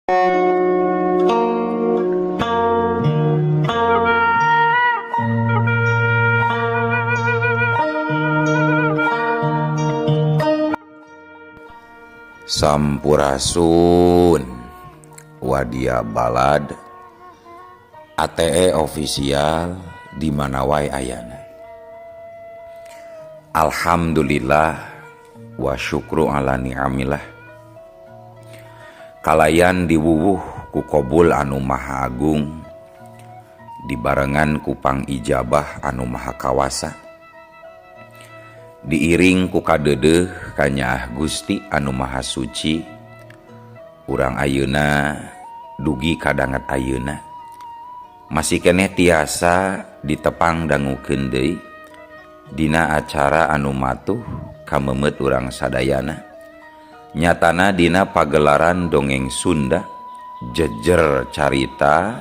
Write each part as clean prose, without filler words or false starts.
Sampurasun Wadia Balad ATE official di mana wae ayana. Alhamdulillah wa syukru ala ni'amillah. Kalayan diwuwuh ku kobul anu maha agung, dibarengan ku pangijabah anu maha kawasa, diiring ku kadeudeuh kanyaah Gusti anu maha suci. Urang ayeuna dugi kadanget ayeuna masih keneh tiasa ditepang dangukeun deui dina acara anu matuh kamemeut urang sadayana, nyatana dina pagelaran dongeng Sunda jejer carita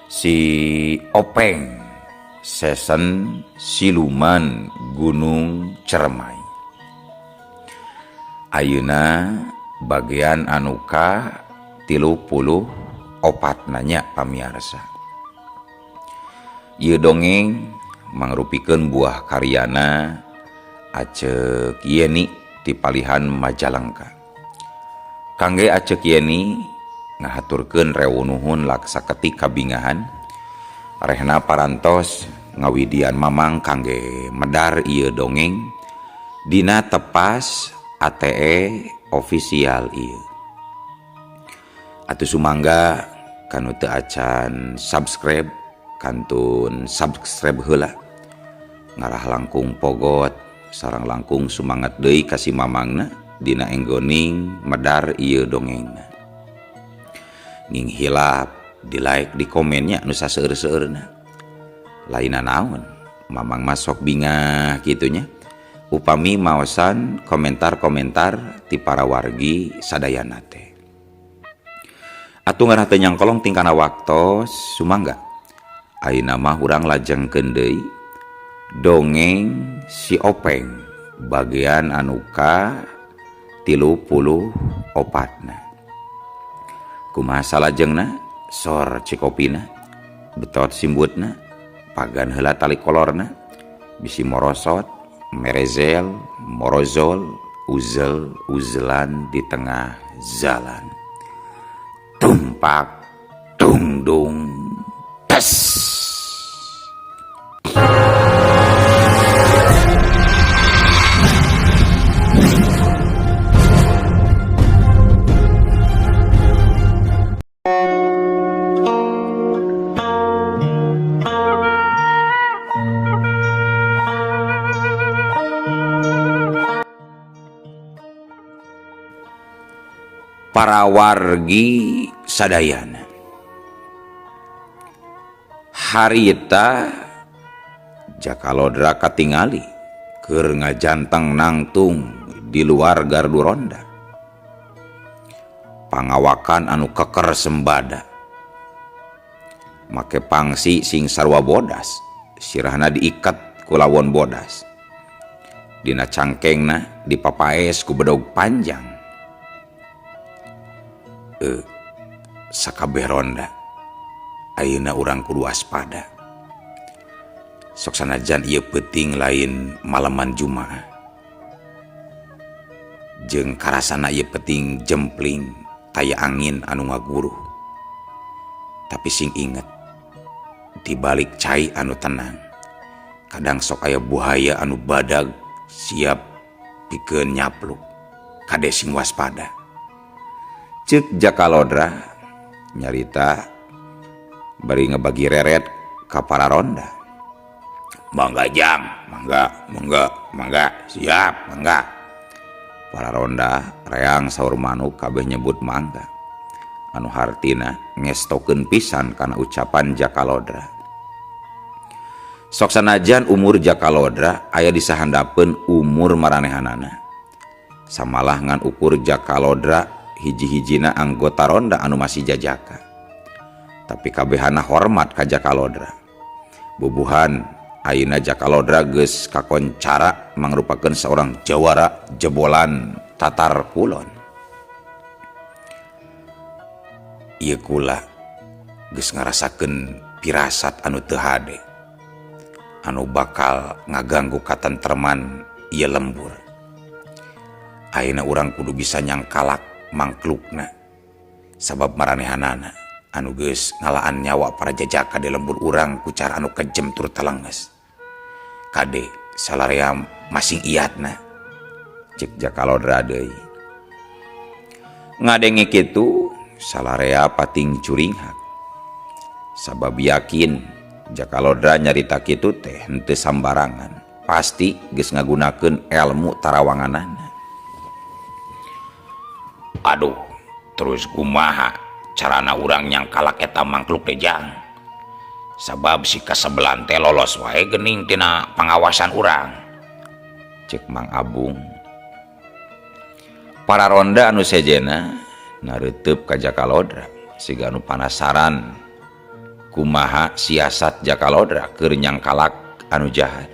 si Openg sesen siluman Gunung Ceremai. Ayeuna bagian anu ka 34 nanya pamiarsa. Ieu dongeng mangrupikeun buah karyana Acek Yeni ti palihan Majalengka. Kangge Acek Yeni ngahaturkeun rewu nuhun laksa ketik kabingahan rehna parantos ngawidian mamang kangge medar ieu dongeng dina tepas ATE official ieu. Atuh sumangga kanu teu acan subscribe kantun subscribe heula, ngarah langkung pogot sareng langkung sumangat deui ka si mamangna dina enggoning medar ieu dongengna. Nging hilap di like di komennya nu saseueur-seueurna. Lainna naon mamang masok bingah kitunya upami maosan komentar-komentar ti para wargi sadayana teh. Atuh ngarah teu nyangkolong tingkana waktos sumangga ayeuna mah urang lajengkeun deui dongeng si Openg bagian anu ka 34na. Kumaha salajengna? Sor cikopina, betot simbutna, pagan heula tali kolorna, bisi morosot, merezel, morozol, uzel, uzelan di tengah jalan. Tumpak, tungdung, tes. Para wargi sadayana, harita Jakalodra katingali keur ngajanteng nangtung di luar gardu ronda. Pangawakan anu keker sembada, make pangsi sing sarua bodas, sirahna diikat ku lawon bodas, dina cangkengna dipapaes ku bedog panjang. Sakabeh ronda ayeuna urang kudu waspada. Sok sanajan ieu peuting lain malaman Jumaah, jeung karasana ieu peuting jempling taya angin anu ngaguruh. Tapi sing inget, di balik cai anu tenang kadang sok aya buhaya anu badag siap pikeun nyapluk. Kade sing waspada. Ceuk Jakalodra nyarita bari ngebagi reret ka para ronda. Mangga jang, mangga, mangga, mangga, siap, mangga. Para ronda reang saur manuk kabeh nyebut mangga. Anu hartina ngestokeun pisan kana ucapan Jakalodra. Sok sanajan umur Jakalodra aya di sahandapeun umur maranehanana. Samalah ngan ukur Jakalodra hiji-hijina anggota ronda anu masih jajaka. Tapi kabehana hormat ka Jakalodra. Bubuhan ayeuna Jakalodra geus kakoncara mangrupakeun seorang jawara jebolan Tatar Kulon. Ieu kula geus ngarasakeun pirasat anu teu hade anu bakal ngaganggu katentreman ieu lembur. Ayeuna urang kudu bisa nyangkalak mangklukna sabab maranehanana anu geus ngalaan nyawa para jajaka di lembur urang ku cara anu kejem tur telenges. Kade salarea masing iatna cek Jakalodra deui. Ngadenge kitu salarea pating curinghak sabab yakin Jakalodra nyarita kitu teh henteu sambarangan, pasti geus ngagunakeun elmu tarawanganana. Aduh, terus kumaha carana urang nyangkalak eta mangkluk teh jang? Sabab si kasebelan teh lolos wae geuning tina pangawasan urang. Cek Mang Abung. Para ronda anu sejena nareuteup ka Jakalodra siga anu panasaran kumaha siasat Jakalodra keur nyangkalak anu jahat.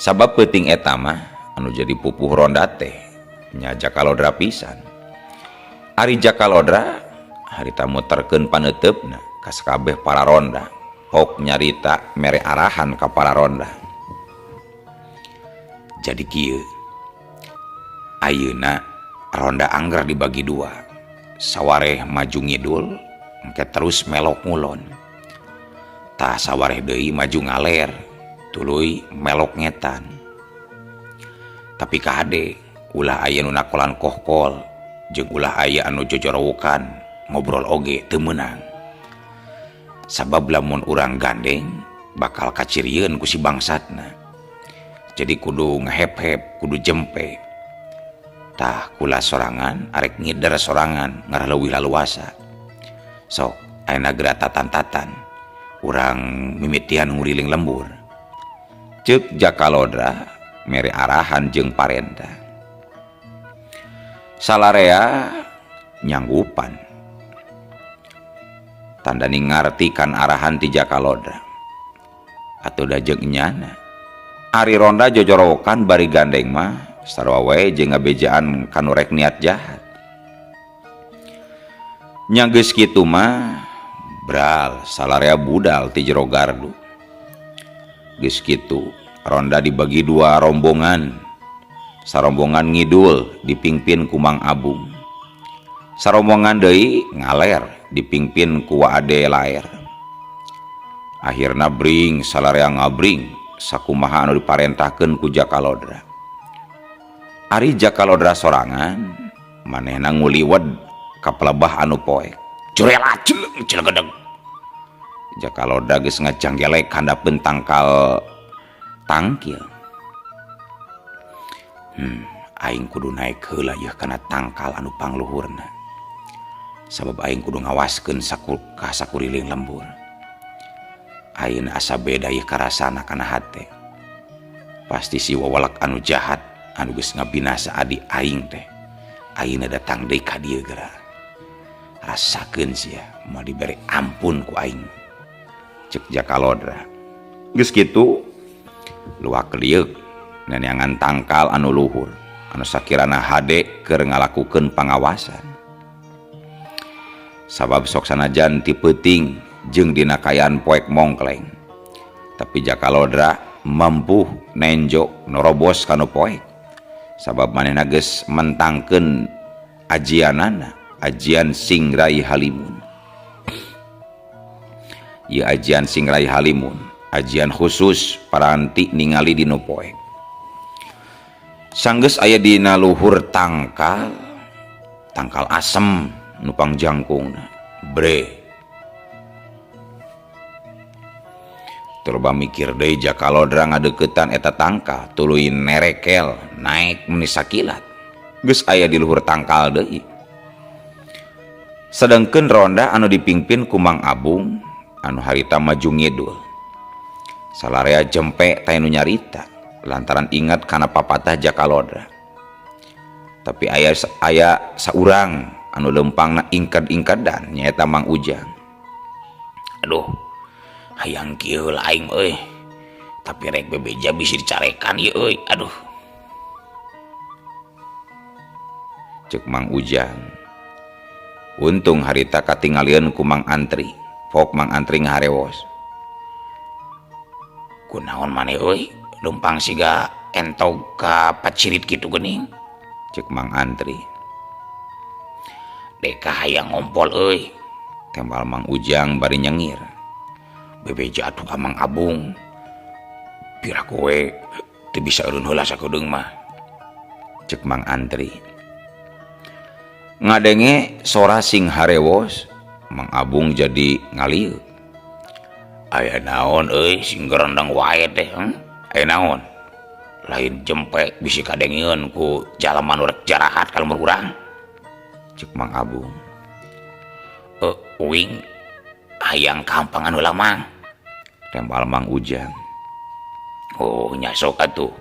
Sabab peuting eta mah anu jadi pupuh ronda teh nya Jakalodra pisan. Ari Jakalodra harita muterkeun paneuteup-na ka sakabeh para ronda, pok nyarita mere arahan ka para ronda. Jadi kieu, ayeuna ronda angger dibagi dua, sawareh maju ngidul engke terus melok ngulon, tah sawareh deui maju ngaler tuluy melok ngetan. Tapi kade ulah aya nu nakolan kohkol jeung ulah aya anu jojorowokan ngobrol oge teu meunang. Sabab lamun urang gandeng bakal kacirieun ku si bangsatna. Jadi kudu ngehep-hep, kudu jempe. Tah kula sorangan arek ngider sorangan ngarah leuwih laluasa. Sok ayeuna geura tatan-tatan urang mimitian nguriling lembur. Ceuk Jakalodra mere arahan jeung parenta. Salarea nyanggupan tandani ngarti kan arahan ti Jakalodra. Atuh da jeung enyana ari ronda jojorowokan bari gandeng mah sarua wae jeung ngabejaan kanu rek niat jahat. Nya geus kitu mah bral salarea budal ti jero gardu. Geus kitu ronda dibagi dua rombongan. Sarombongan ngidul dipingpin ku Mang Abung. Sarombongan deui ngaler dipingpin ku Wa Ade Laer. Akhirna bring salarea ngabring sakumaha anu diparentahkeun ku Jakalodra. Ari Jakalodra sorangan manehna nguliwed ka pelebah anu poek. Curela celeng celegedeg. Jakalodra geus ngajanggelek handapeun tangkal tangkil. Aing kudu naik heula yeuh kana tangkal anu pangluhurna. Sabab aing kudu ngawaskeun ka sakuriling lembur. Ayeuna asa beda yeuh karasana kana hate. Pasti si wawalak anu jahat anu geus ngabinasa adi aing teh ayeuna datang deui ka dieu geura. Rasakeun sia moal dibere ampun ku aing. Cek Jakalodra. Geus kitu luak lieuk neneangan tangkal anu luhur anu sakirana hade keur ngalakukeun pangawasan. Sabab sok sanajan ti peuting jeung dina kaayaan poek mongkleng, tapi Jakalodra mampu nenjo norobos kanu poek. Sabab manehna geus mentangkeun ajianana, ajian Singrai Halimun. Ieu ajian Singrai Halimun, ajian khusus paranti ningali dinu poek. Sanggeus aya dina luhur tangkal, tangkal asem nu pangjangkungna. Bre. Terba mikir deui Jakalodra ngadeukeutan eta tangkal, tuluy nerekel naik meni sakilat. Geus aya di luhur tangkal deui. Sedengkeun ronda anu dipingpin ku Mang Abung anu harita maju ngidul. Salarea jempe teh nu nyarita lantaran ingat kana papatah Jakalodra. Tapi aya saurang anu leumpangna ingked-ingkedan nyaeta Mang Ujang. Aduh, hayang kieu lah aing euy. Tapi rek bebeja bisi dicarekan ieu euy. Aduh. Ceuk Mang Ujang. Untung harita katingalieun ku Mang Antri. Pok Mang Antri ngaharewos. Kunaon maneh euy, leumpang siga entog ka pacirit kitu geuning? Cek Mang Antri. Deka hayang ngompol euy, tembal Mang Ujang bari nyengir. Bebeja atuh ka Mang Abung. Piraku we teu bisa eureun heula sakedeung mah. Cek Mang Antri. Ngadenge sora sing harewos, Mang Abung jadi ngalieu. Aya naon euy sing gerendeng wae teh, Aya naon? Lain jempe bisi kadengeun ku jalma nu rek jarahat ka lembur urang. Cek Mang Abung. Uing hayang kampangan heula Mang. Tembal Mang Ujang. Oh nya sok atuh.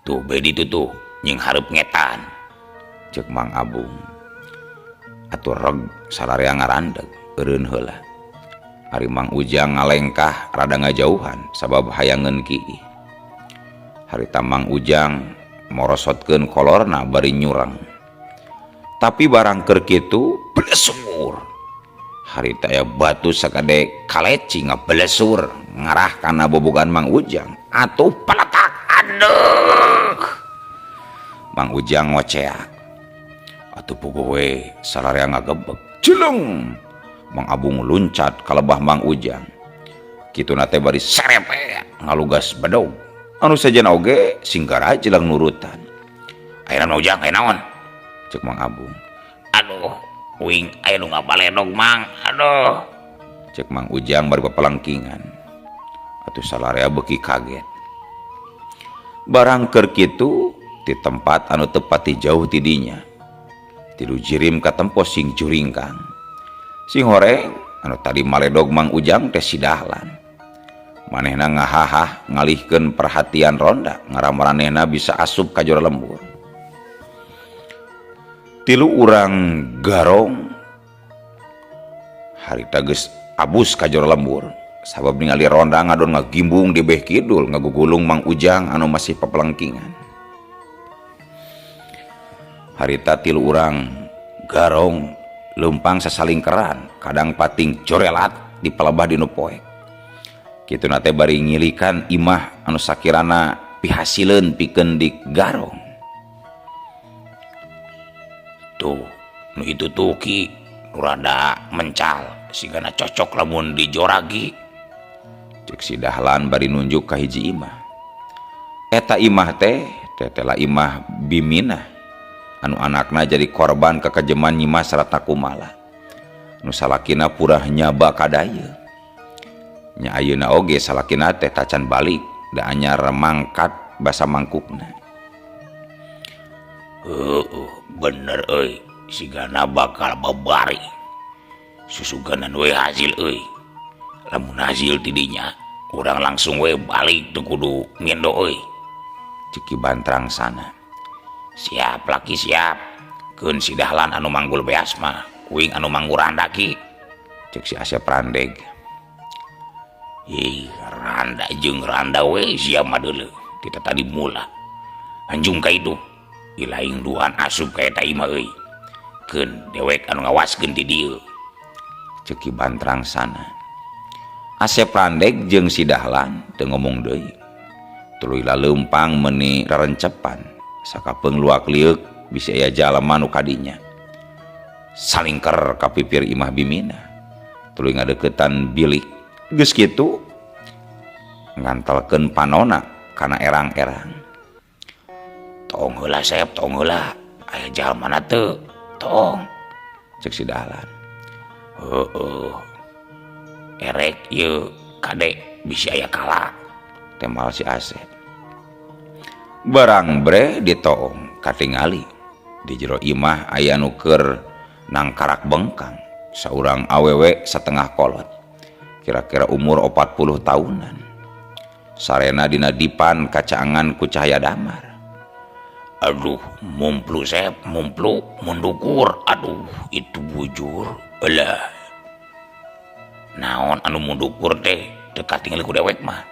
Tuh be ditu tuh nying hareup ngetan. Cek Mang Abung. Atuh reg sararea ngarandeg eureun heula. Ari Mang Ujang ngalengkah rada ngajauhan sabab hayangeun kiih. Harita Mang Ujang morosotkeun kolorna bari nyureng. Tapi barang keur kitu blesur. Harita aya batu sagede kaleci ngablesur ngarah kana bobogan Mang Ujang. Atuh peletak aduh. Mang Ujang ngoceak. Atuh puguh we sararea ngagebeg. Jeleng. Mang Abung luncat ka lebah Mang Ujang. Kituna teh bari serepet ngalugas bedog. Anu sejen oge singgara jelang nurutan. Aya naon Ujang, aya naon? Cek Mang Abung. Aduh, uing aya nu ngabaledog Mang. Aduh. Cek Mang Ujang bari papalangkingan. Atuh salarea beuki kaget. Barang keur kitu di tempat anu teu pati jauh ti dinya. Tilu jirim katempo sing juringkang. Sing horeng anu tadi maledog Mang Ujang teh si Dahlan. Manehna ngahahah ngalihkeun perhatian ronda ngaramaranehna bisa asup ka jero lembur. Tilu urang garong harita geus abus ka jero lembur sabab ningali ronda ngadon ngagimbung di beh kidul ngagugulung Mang Ujang anu masih papelengkingan. Harita tilu urang garong leumpang sasalingkeran kadang pating jorelat di palebah dinu poek. Kituna teh bari ngilikan imah anu sakirana pihasileun pikeun di garong. Tuh, nu itu tuh ki nu rada mencal sigana cocok lamun dijoragi. Cek si Dahlan bari nunjuk ka hiji imah. Eta imah teh tetela imah Biminah anu anakna jadi korban kekejeman Nyimas Ratna Kumala. Nu salakina purah nyaba kadaya. Nya ayeuna oge salakina teh tacan balik da anyar mangkat basa mangkukna. Heueuh, bener euy, sigana bakal babari. Susuganan we hasil euy. Lamun hasil ti dinya, urang langsung we balik teu kudu ngendo euy. Cek Ki Bantrang sana. Siap laki siap. Keun si Dahlan anu manggul beas mah, uing anu manggul randa ki. Cek si Asep Randeg. Ih, randa jeung randa we sia mah deuleu. Kita tadi mula. Anjung ka itu. Ilaing duaan asup ka eta imah euy. Keun dewek anu ngawaskeun ti dieu. Cek Ki Bantrang sana. Asep Randeg jeung si Dahlan teu ngomong deui. Tuluy laleumpang meuni rarencepan. Sakapeung luak lieuk bisi aya jalma nu kadinya. Salingker ka pipir imah Bimina. Tuluy ngadeukeutan bilik. Geus kitu ngantelkeun panona kana erang-erang. Tong heula Sep, tong heula. Aya jalmana teu? Tong. Cek si Dahlan. Heueuh. Erek ieu kade bisi aya kala. Tembal si Asep. Barang bre ditoong katingali di jero imah aya nu keur nangkarak bengkang saurang awewe satengah kolot. Kira-kira umur 40 tahunan. Sarena dina dipan kacaangan ku cahaya damar. Aduh, mumplu Sep, mumplu, mundukur. Aduh, itu bujur. Elah. Naon anu mundukur teh teu katingali ku dewek mah.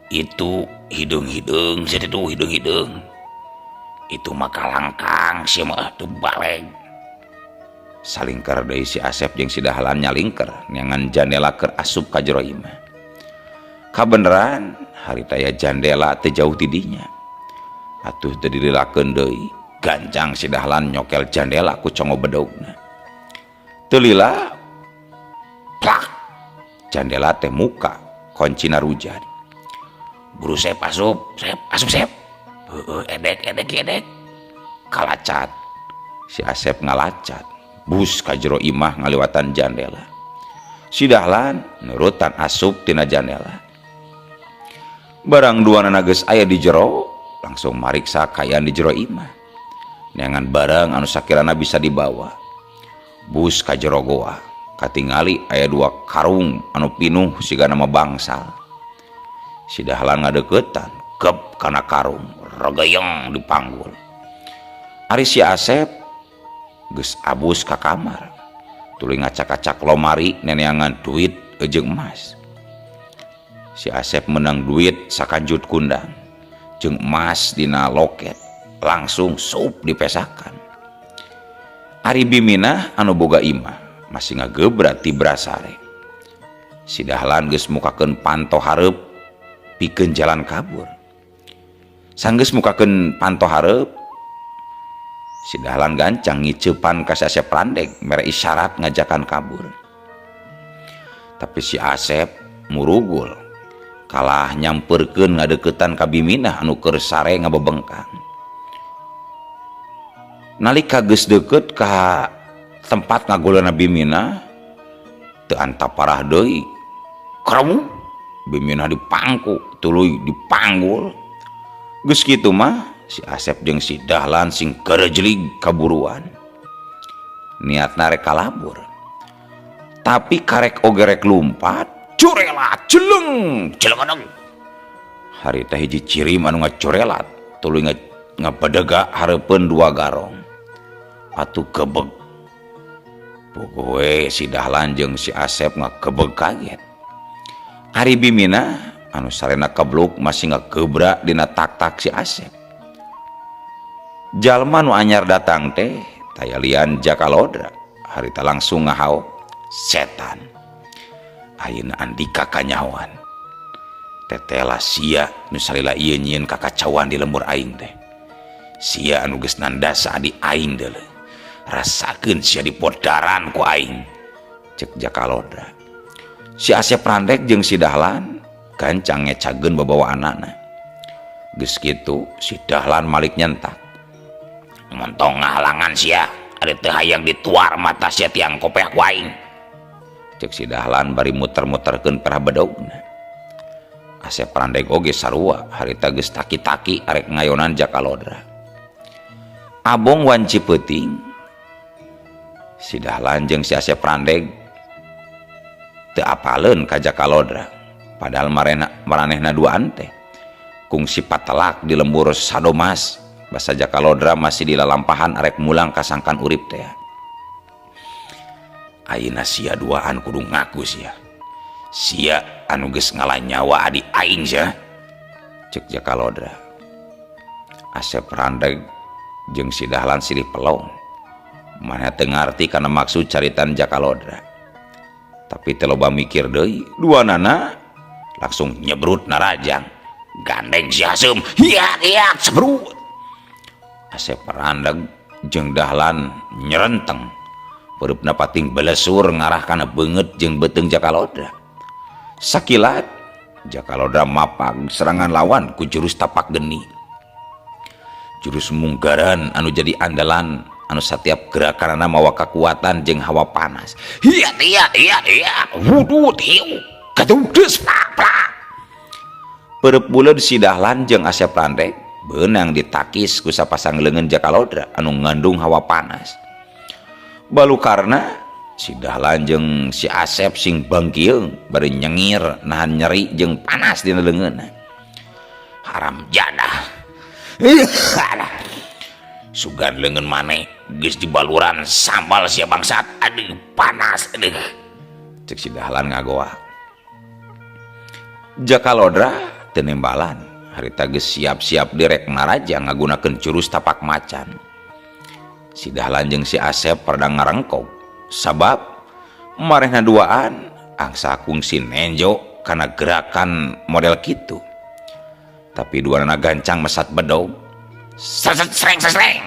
Itu hideung-hideung, sia teh tuh hideung-hideung. Itu mah kalangkang sia mah teu baleg. Salingker deui si Asep jeung si Dahlan nyalingker neangan jandela keur asup ka jero imah. Kabeneran harita aya jandela teu jauh ti dinya. Atuh teu dililakeun deui, gancang si Dahlan nyokel jandela ku congo bedogna. Teu lila plak jandela teh muka koncina rujat. Buru Sep asup, Sep asup Sep. Heueuh edek edek edek. Kalacat. Si Asep ngalacat, bus ka jero imah ngaliwatan jandela. Si Dahlan nurutan asup tina jandela. Barang duanana geus aya di jero, langsung mariksa kaayaan di jero imah. Neangan barang anu sakirana bisa dibawa. Bus ka jero goa, katingali aya dua karung anu pinuh sigana mah bangsal. Si Dahlan ngadeukeutan, gep kana karung, regeyeng dipanggul. Ari si Asep geus abus ka kamar, tuluy ngacak-acak lomari neneangan duit jeung emas. Si Asep menang duit sakanjut kundang jeung emas dina loket, langsung sup dipesakan. Ari Biminah anu boga imah masih ngagebrat tibra sare. Si Dahlan geus mukakeun panto hareup pikeun jalan kabur. Sanggeus mukakeun panto hareup, si Dahlan gancang ngiceupan ka si Asep Randeg mere isyarat ngajakan kabur. Tapi si Asep murugul kalah nyamperkeun ngadeukeutan ka Biminah anu keur sare ngabebengkang. Nalika geus deukeut ka tempat ngagolana Biminah, teu antap parah deui. Kremu Biminah dipangku tuluy dipanggul. Geus kitu mah si Asep jeung si Dahlan sing garejlig kaburuan. Niatna rek kalabur. Tapi karek oge rek lumpat, curelat jeleng jelengeneng. Harita hiji cirim anu ngacurelat tuluy ngabadega hareupeun dua garong. Atuh gebeg. Pokoe si Dahlan jeung si Asep ngagebeg kaget. Ari Biminah anu sarena kebluk masih ngagebrak dina tak-tak si Asep. Jalma nu anyar datang teh taya lian Jaka Lodra. Harita langsung ngahaok, setan. Ayeuna Andika kanyahoan. Tetela sia nu salila ieu nyieun kakacauan di lembur aing teh. Sia anu geus nandasa adi aing deuleu. Rasakeun sia dipodaran ku aing. Cek Jaka Lodra. Si Asep Randek jeung si Dahlan gancang ngecageun babawa anakna. Geus kitu si Dahlan malik nyentak. Montong ngahalangan sia, ari teu hayang dituar mata sia tiang kopeah ku aing. Cek si Dahlan bari muter-muterkeun perah bedogna. Asep Randek oge sarua harita geus taki-taki arek ngayonan Jaka Lodra. Abong wanci peuting si Dahlan jeung si Asep Randek teu apaleun ka Jaka Lodra. Padahal maranehna duaan teh kungsi patelak di lembur Sadomas. Basa Jaka Lodra masih di lalampahan arek mulang kasangkan urip teh. Ayeuna sia duaan kudu ngaku sia. Sia anu geus ngala nyawa adi aing sia. Cek Jaka Lodra. Asep Randeg jeung si Dahlan silih pelong. Manehna teu ngarti kana maksud caritan Jaka Lodra. Tapi teu loba mikir deui, duanana langsung nyebrut narajang. Gandeng si Asem, hiak hiak sebrut. Asep Randeg jeung Dahlan nyerenteng. Pereupna pating belesur ngarah kana beungeut jeung beuteung Jaka Lodra. Sakilat Jaka Lodra mapag serangan lawan ku jurus tapak geni. Jurus munggaran anu jadi andalan anu setiap gerakanana mawa kekuatan jeung hawa panas. Hiat hiat hiat hiat wudut hiu kadudes plak plak. Perep buleud si Dahlan jeung Asep Randek beunang ditakis ku sapasang leungeun Jaka Lodra anu ngandung hawa panas. Balukarna si Dahlan jeung si Asep sing bangkieung bari nyengir nahan nyeri jeung panas dina leungeunna. Haram jadah. Sugan leungeun maneh geus dibaluran sambal sia bangsat. Aduh panas aduh. Cek si Dahlan ngagoa. Jaka Lodra teu nembalan harita geus siap-siap direk naraja ngagunakeun jurus tapak macan. Si Dahlan jeung si Asep pada ngarengkog sabab marehna duaan angsa kungsi nenjo kana gerakan model kitu. Tapi duanana gancang mesat bedog. Seret sreng sreng.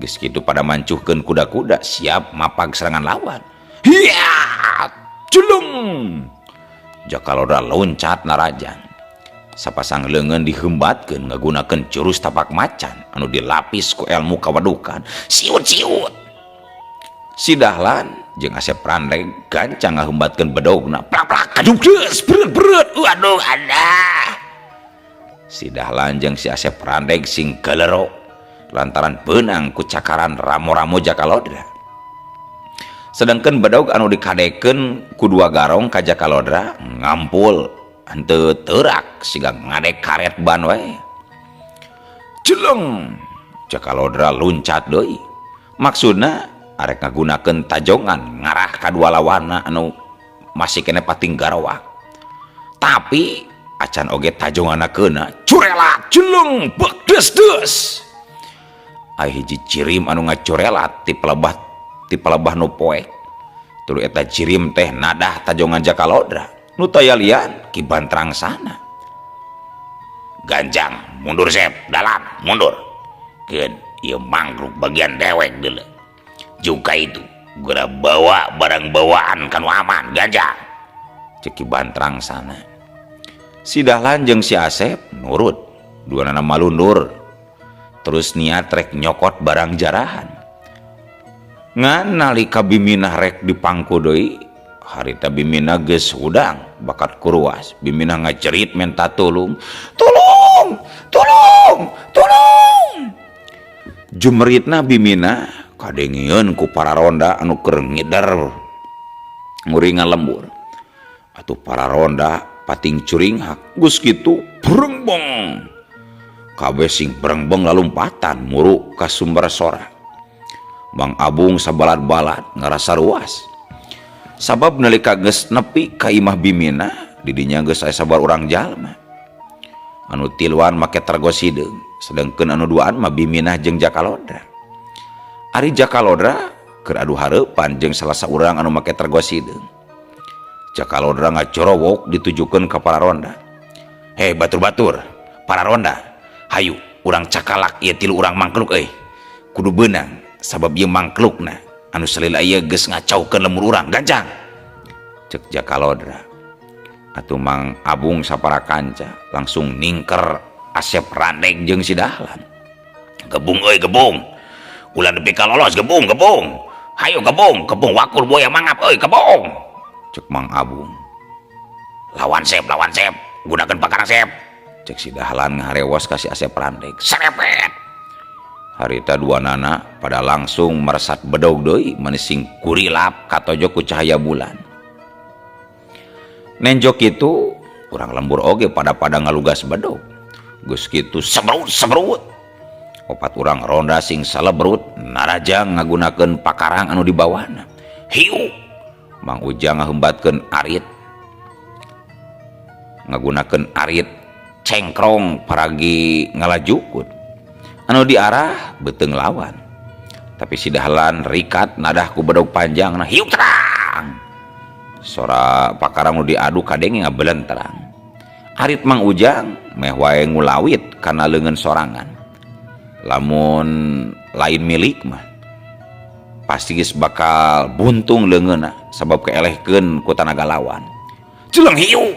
Geus kitu pada mancuhkeun kuda-kuda siap mapag serangan lawan. Hiya! Culung! Jakalodra loncat narajang. Sapasang leungeun dihembatkeun ngagunakeun jurus tapak macan anu dilapis ku ilmu kawadukan. Siut-siut. Si Dahlan jeung Asep Randeg gancang ngahembatkeun bedogna. Plak-plak kajuk deus, bereut-bereut. Waduh, adah. Si Dahlan jeung si Asep Randeg sing galero lantaran beunang ku cakaran ramo-ramo Jakalodra. Sedangkan bedog anu dikadekeun ku dua garong ka Jakalodra ngampul henteu teurak siga ngadek karet ban wae. Jeleng Jakalodra luncat deui. Maksudna arek ngagunakeun tajongan ngarah ka dua lawanna anu masih kene pating garawak. Tapi acan oge tajonganna keuna curelat jeleng bek des des. Aya hiji cirim anu ngacurelat ti palebah nu poek. Tuluy eta cirim teh nadah tajongan Jakalodra. Nu taya lian Ki Bantrang sana. Ganjang mundur Sep, dalam mundur. Keun ieu mangkruk bagian dewek deuleu. Juga itu geura bawa barang bawaan kanu aman ganjang. Cek Ki Bantrang sana. Si Dahlan jeung si Asep nurut, duanana malundur. Terus niat rek nyokot barang jarahan. Ngan nalika Biminah rek dipangku deui, harita Biminah geus hudang bakat kuruas. Biminah ngajerit menta tulung. Tulung, tolong, tolong. Jumeritna Biminah kadengieun ku para ronda anu keur ngider nguringan lembur. Atuh para ronda pating curinghak geus kitu brengbeng. Kabeh sing brengbeng lalumpatan muru ka sumber sora. Mang Abung sabalat-balat ngarasa ruas. Sabab nalika geus nepi ka imah Biminah, didinya geus aya sabar urang jalma. Anu tiluan make tergo sideung, sedengkeun anu duaan mah Biminah jeung Jakalodra. Ari Jakalodra keur adu hareupan jeung salah saurang anu make tergo sideung. Jakalodra ngacorowok ditujukeun ka para ronda. Hei batur-batur, para ronda, hayu urang cakalak ieu tilu urang mangkluk euy. Kudu beunang sabab ieu mangklukna anu salila ieu geus ngacaukeun lemur urang, ganjang. Cek Jakalodra. Atuh Mang Abung sapara kanca langsung ningker Asep Randeg jeung si Dahlan. Gebung euy gebung. Ulah nepi ka lolos gebung gebung. Hayu gebung, gebung wakul buaya mangap euy gebung. Cek Mang Abung. Lawan Sep, lawan Sep. Gunakeun pakarang Sep. Cek si Dahlan ngaharewos ka si Asep Randeg. Serepet. Harita dua nana pada langsung meresat bedog deui manising kurilap katojok ku cahaya bulan. Nenjok itu urang lembur oge pada-pada ngalugas bedog. Geus kitu sebrut sebrut. Opat urang ronda sing salebrut narajang ngagunakeun pakarang anu dibawana. Hiu. Mang Ujang ngahembatkeun arit. Ngagunakeun arit cengkrong paragi ngalajukut. Anu diarah beuteung lawan. Tapi si Dahlan rikat nadah ku bedog panjang nah hiu terang. Sora pakarang nu diadu kadenge ngabelenterang. Arit Mang Ujang meh wae ngulawit kana leungeun sorangan. Lamun lain milik mah pasti geus bakal buntung leungeunna sabab keelehkeun ku tanaga lawan. Jeleng hiu.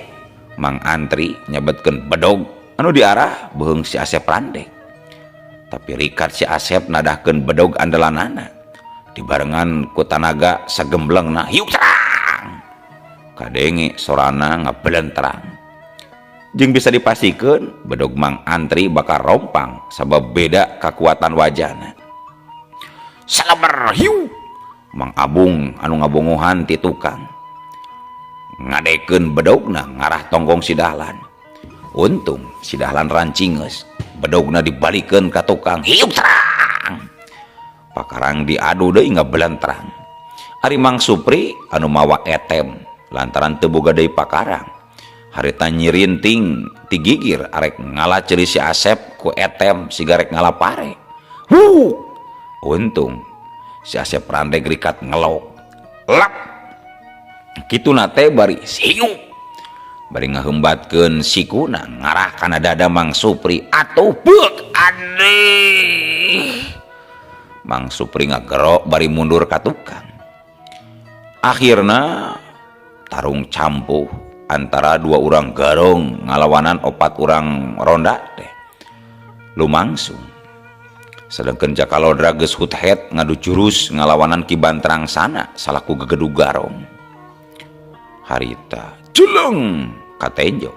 Mang Antri nyabetkeun bedog anu diarah beuheung si Asep Randeg. Tapi rikat si Asep nadahkeun bedog andalanana dibarengan ku tanaga sagemblengna hiu terang. Kadenge sorana ngabelenterang. Jeung bisa dipastikeun bedog Mang Antri bakal rompang sabab beda kakuatan wajahna. Saleber hiu. Mang Abung anu ngabongohan ti tukang ngadekeun bedogna ngarah tonggong si Dahlan. Untung si Dahlan rancingeus, bedogna dibalikeun ka tukang hiu terang. Pakarang diadu deui ngabelenterang. Ari Mang Supri anu mawa etem lantaran teu boga deui pakarang. Harita nyirinting ti gigir arek ngala ceuri si Asep ku etem siga rek ngala pare. Huh! Untung si Asep Randeg rikat ngelok. Lap. Kituna teh bari siuk. Bari ngahembatkeun sikuna ngarah kana dada Mang Supri atuh beuk adeh. Mang Supri ngagerok bari mundur ka tukang. Akhirna tarung campuh antara dua urang garong ngalawanan opat urang ronda teh lumangsung. Sedangkan Jaka Lodra geus huthet ngadu jurus ngalawanan Ki Bantrang sana salaku gegedug garong. Harita jeleng katenjo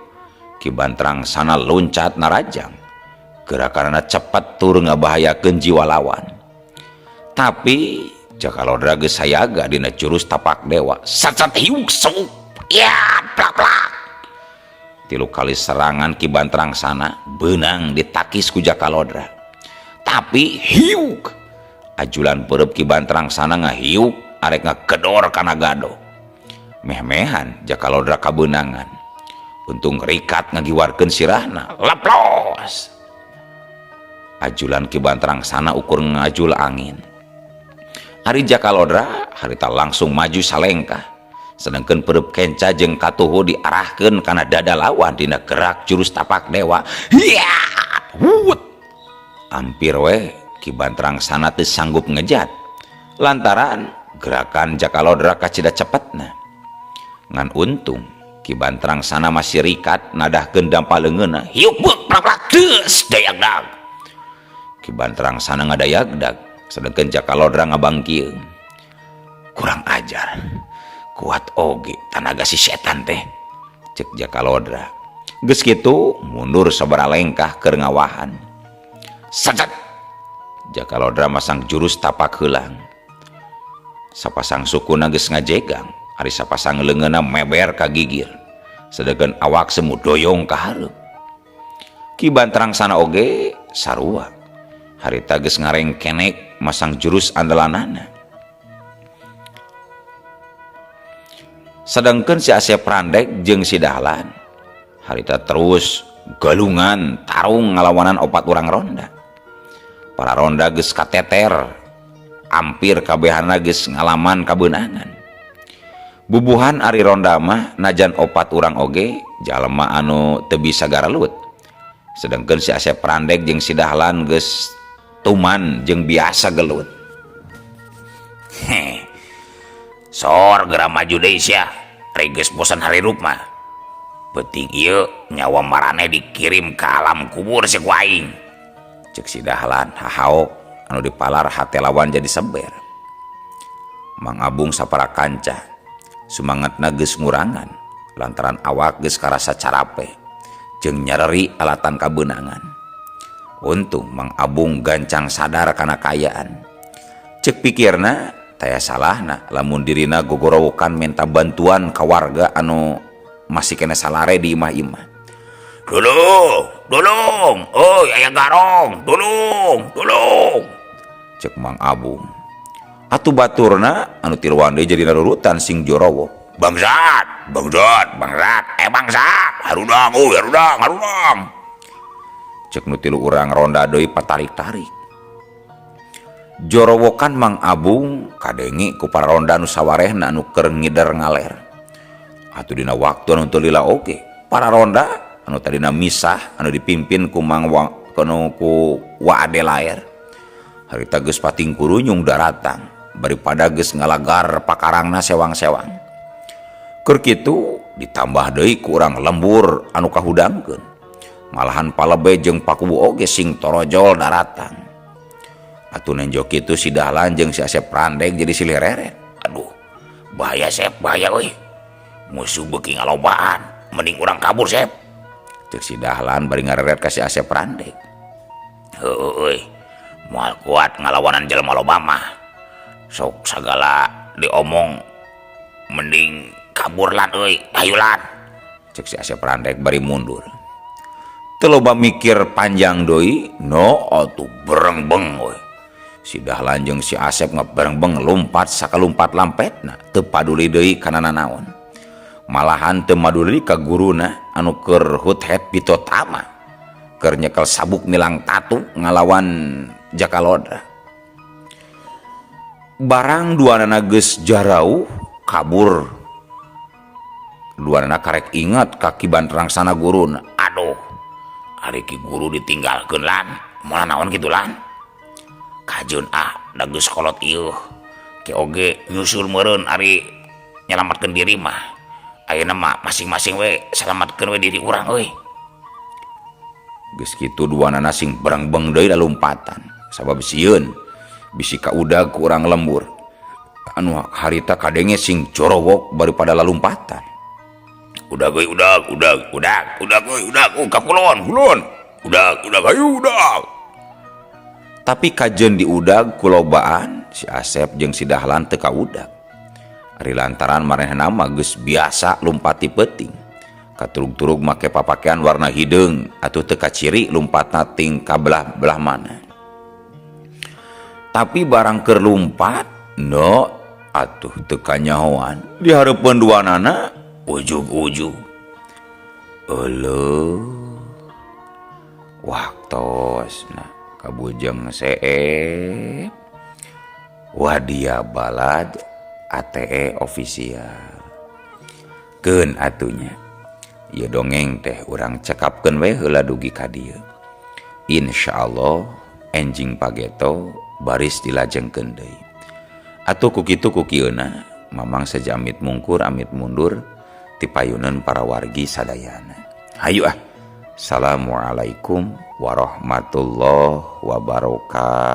Ki Bantrang sana loncat narajang. Gerakanana cepat tur ngabahayakeun jiwa lawan. Tapi Jaka Lodra geus sayaga dina jurus tapak dewa. Sat-sat hiuk sok ya plak plak. Tilu kali serangan Ki Bantrang sana beunang ditakis ku Jaka Lodra. Tapi hiuk ajulan peureub Ki Bantrang sana ngahiuk arek ngagedor kana gado. Meh-mehan Jaka Lodra kabeunangan. Untung rikat ngagiwarkeun sirahna leplos. Ajulan Ki Bantrang sana ukur ngajul angin. Ari Jaka Lodra harita langsung maju salengkah. Sedangkan peureub kenca jeung katuhu diarahkeun kana dada lawan dina gerak jurus tapak dewa. Hiya! Wut! Hampir we Ki Bantrang sana teu sanggup ngejat. Lantaran gerakan Jaka Lodra kacida cepetna. Ngan untung Ki Bantrang sana masih rikat nadahkeun dampa leungeunna. Hiuk beuk plak plak deus dayagdag. Ki Bantrang sana ngadayagdag sedangkan Jaka Lodra ngabangkieung. Kurang ajar. Kuat oge tanaga si setan teh. Cek Jaka Lodra. Geus kitu mundur sabaraha lengkah keur ngawahan. Sacat. Jaka Lodra masang jurus tapak heulang. Sapasang sukuna geus ngajegang, ari sapasang leungeunna meber ka gigir. Sedengkeun awak semu doyong ka hareup. Ki Bantrang sana oge sarua. Harita geus ngarengkenek masang jurus andalanana. Sedangkan si Asep Randek jeung si Dahlan harita terus galungan tarung ngalawanan opat urang ronda. Para ronda geus kateter, ampir kabehana geus ngalaman kabeunangan. Bubuhan ari ronda mah najan opat urang oge jalma anu teu bisa garalut. Sedangkan si Asep Randek jeung si Dahlan geus tuman jeung biasa gelut. Heh. Sor geura maju deui sia, rek geus bosan harirup mah. Peuting ieu nyawa marane dikirim ka alam kubur si ku aing. Ceuk si Dahlan hahaok anu dipalar hate lawan jadi seber. Mang Abung sapara kanca, sumangatna geus ngurangan lantaran awak geus karasa carape jeung nyereri alatan kabeunangan. Untung Mang Abung gancang sadar kana kaayaan. Ceuk pikirna taya salahna lamun dirina gogorowokan minta bantuan ka warga anu masih kena salare di imah-imah. Dulung, dulung, oi aya garong, dulung, dulung. Cek Mang Abung. Atuh baturna anu tiluan deui jadi narurutan sing jorowo. Bangsat, bangsat, bangsat, bangsat, harudang, oi harudang, harudang. Cek nu tilu urang ronda deui patarik-tarik. Jorowokan Mang Abung kadenge ku para ronda nu sawarehna anu keur ngider ngaler. Atuh dina waktu anu teu lila oge, para ronda anu tadina misah anu dipimpin ku Mang Wa, kanu ku Wa Ade Laer. Harita geus pating kurunyung daratang, bari pada geus ngalagar pakarangna sewang-sewang. Keur kitu ditambah deui ku urang lembur anu kahudangkeun. Malahan palebe jeung pakubu oge sing torojol daratang. Atuh nenjo kitu si Dahlan jeung si Asep Randek jadi silih reret. Aduh, bahaya Sep, bahaya euy. Musuh beuki ngalobaan, mending urang kabur Sep. Ceuk si Dahlan bari ngareret ka si Asep Randek. Heueuh euy, moal kuat ngalawanan jelema loba mah. Sok sagala diomong mending kabur lan euy, hayu lan. Ceuk si Asep Randek bari mundur. Teu loba mikir panjang deui, no atuh berengbeng euy. Si Dahlan jeung si Asep ngeberengbeng lompat sakalumpat lampetna, teu paduli deui kana nanaon. Malahan teu maduli ka guruna anu keur huthet pitotama, keur nyekel sabuk milang tatu ngalawan Jaka Lodra. Barang duanana geus jarauh kabur, duanana karek inget ka Ki Bantrangsana guruna. Aduh, ari Ki Guru ditinggalkeun lan, moal naon kitu lan. Kajeun ah, da geus kolot ieuh. Ke oge nyusul meureun ari nyalamatkeun diri mah. Ayeuna mah masing-masing we salamatkeun we diri urang euy. Geus kitu duanana sing berengbeng deui lalumpatan sabab sieun bisi kaudag ku urang lembur anu harita kadenge sing corowok bari pada lalumpatan. Udag euy, udag, udag, udag, udag euy, udag, oh, ka kulon, kulon. Udag, udag, hayu udag. Tapi kajeun diudag kulobaan si Asep jeung si Dahlan teu kaudag. Ari lantaran maranehna mah geus biasa lumpat ti peuting. Katurug-turug make papakean warna hideung atuh teu kaciri lumpatna ting ka belah-belah mana. Tapi barang keur lumpat, no atuh teu kanyahoan di hareupeun duanana ujug-ujug. Euleuh. Waktosna ka Bujeng Seep. Wadia Balad ATE official. Keun atunya. Ieu dongeng teh urang cekapkeun we heula dugi ka dieu. Insyaallah enjing pageto baris dilajengkeun deui. Atuh ku kitu ku kieuna Mamang saja amit mungkur amit mundur ti payuneun para wargi sadayana. Hayu ah. Assalamualaikum warahmatullahi wabarakatuh.